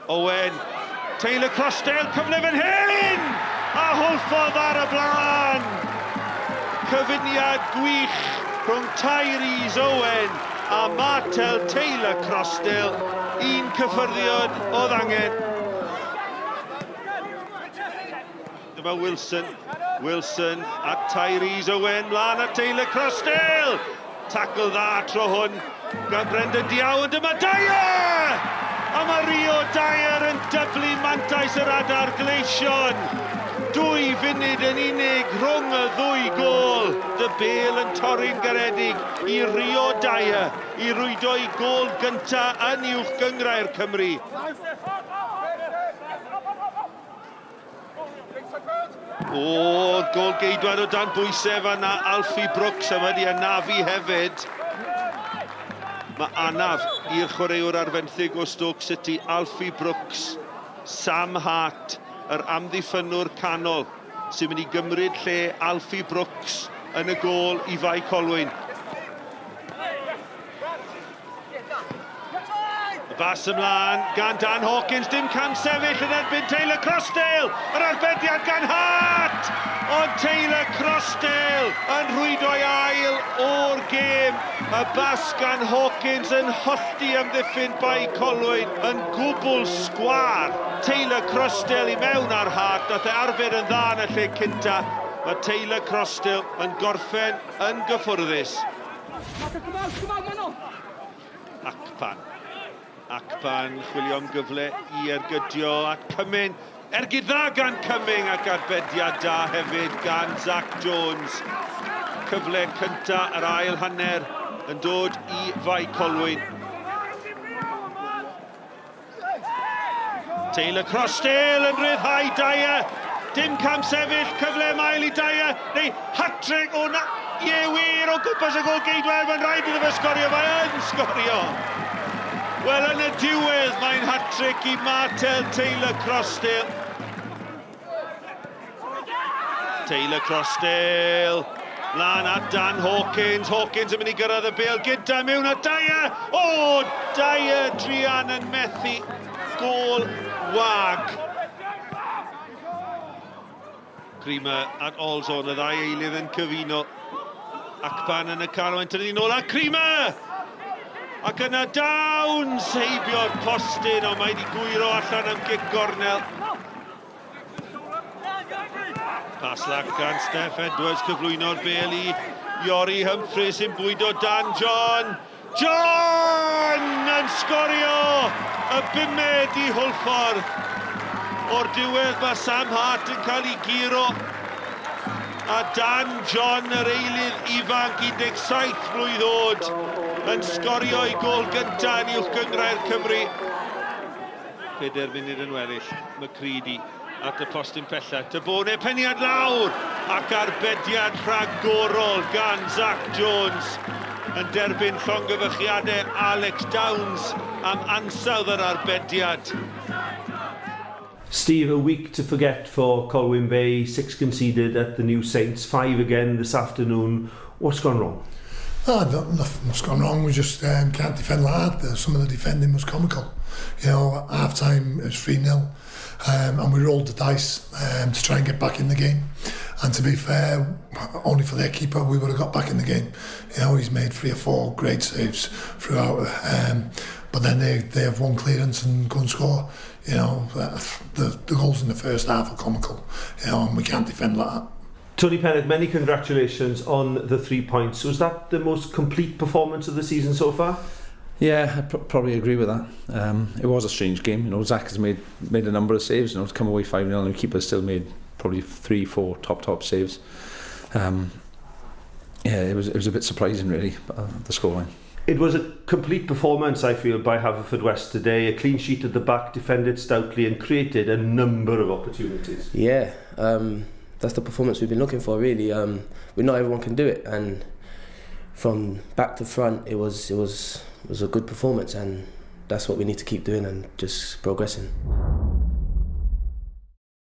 Owen, Taylor Crossdale, cyfle fan hyn! A Hwlffordd ar y blaen! Cyfuniad gwych rhwng Tyrese Owen a Martel Taylor Crossdale. Un cyffyrddiad oedd angen. Dyma Wilson, Wilson at Tyrese Owen, mlaen at Taylor Crossdale! Tackle dda tro hwn gan Brendan Diaw, ond dyma Dyer! A mae Rio Dyer yn dyblu mantais yr adar gleision. 2 funud yn unig rhwng y ddwy gôl. Y bêl yn torri'n garedig i Rio Dyer i rwydo ei gôl gynta yn Uwch Gynghrair Cymru. O, gôl geidwad o dan bwysau fanna, Alfie Brooks, a wedi anafu hefyd. Mae anaf i'r chwaraewr ar fenthyg o Stoke City, Alfie Brooks, Sam Hart, yr amddiffynnwr canol, sy'n mynd i gymryd lle Alfie Brooks yn y gôl i Fae Colwyn. Y bas ymlaen gan Dan Hawkins, dim camsefyll yn erbyn Taylor Crossdale, yr arbediad gan Hart! Ond Taylor Crossdale yn rhwydo'i ail o'r gêm. Y bas gan Hawkins yn hollti amddiffyn Bae Colwyn yn gwbl sgwâr. Taylor Crossdale i mewn ar Hart, nath e arbed yn dda yn y lle cynta. Mae Taylor Crossdale yn gorffen yn gyffwrddus. Akpan. Akpan chwilio am gyfle i ergydio at Cumming. Ergyd dda gan Cumming ac arbediad da hefyd gan Zach Jones. Cyfle cynta yr ail hanner yn dod i Fae Colwyn. Taylor Crossdale yn rhyddhau Dyer. Dim cam sefyll, cyfle mael i Dyer, neu hat-trick, o na, ie wir, o gwmpas y gol geidwad, mae'n rhaid iddo fe sgorio, mae yn sgorio! Wel, yn y diwedd, mae'n hat-trick i Martel Taylor Crossdale. Taylor Crossdale, lan at Dan Hawkins, Hawkins yn mynd i gyrraedd y bêl gyda mewn at Dyer, o, Dyer druan yn methu, gôl wag. Creamer at Olzon, y ddau eilydd yn cyfuno. Akpan yn y canol, yn tynnu nôl at Creamer! Ac yna Downs heibio'r postyn, ond mae wedi gwyro allan am gic gornel. Paslak gan Steff Edwards, cyflwyno'r bêl i Iori Humphreys sy'n bwydo Dan John. John yn sgorio y bumed i Hwlffordd. O'r diwedd mae Sam Hart yn cael ei guro a Dan John, yr eilydd ifanc 17 mlwydd oed, yn sgorio ei gôl gyntaf yn Uwch Gynghrair Cymru. Pedair munud yn weddill, McCready at y postyn pella. Tabone, peniad lawr ac arbediad rhagorol gan Zach Jones yn derbyn llongyfarchiadau Alex Downs am ansawdd yr arbediad. Steve, a week to forget for Colwyn Bay, 6 conceded at the New Saints, 5 again this afternoon. What's gone wrong? No, nothing's gone wrong. We just can't defend like that. Some of the defending was comical. You know, half time it was 3-0, and we rolled the dice to try and get back in the game. And to be fair, only for their keeper, we would have got back in the game. You know, he's made 3 or 4 great saves throughout. But then they have one clearance and go and score. You know, the goals in the first half are comical. You know, and we can't defend like that. Tony Pennock, many congratulations on the 3 points. Was that the most complete performance of the season so far? Yeah, I'd probably agree with that. It was a strange game. You know, Zach has made a number of saves. You know, to come away 5-0 and the keeper still made probably 3-4 top saves. Yeah, it was a bit surprising really, the scoreline. It was a complete performance, I feel, by Haverfordwest today. A clean sheet at the back, defended stoutly and created a number of opportunities. Yeah, that's the performance we've been looking for, really. We know everyone can do it, and from back to front, it was a good performance, and that's what we need to keep doing and just progressing.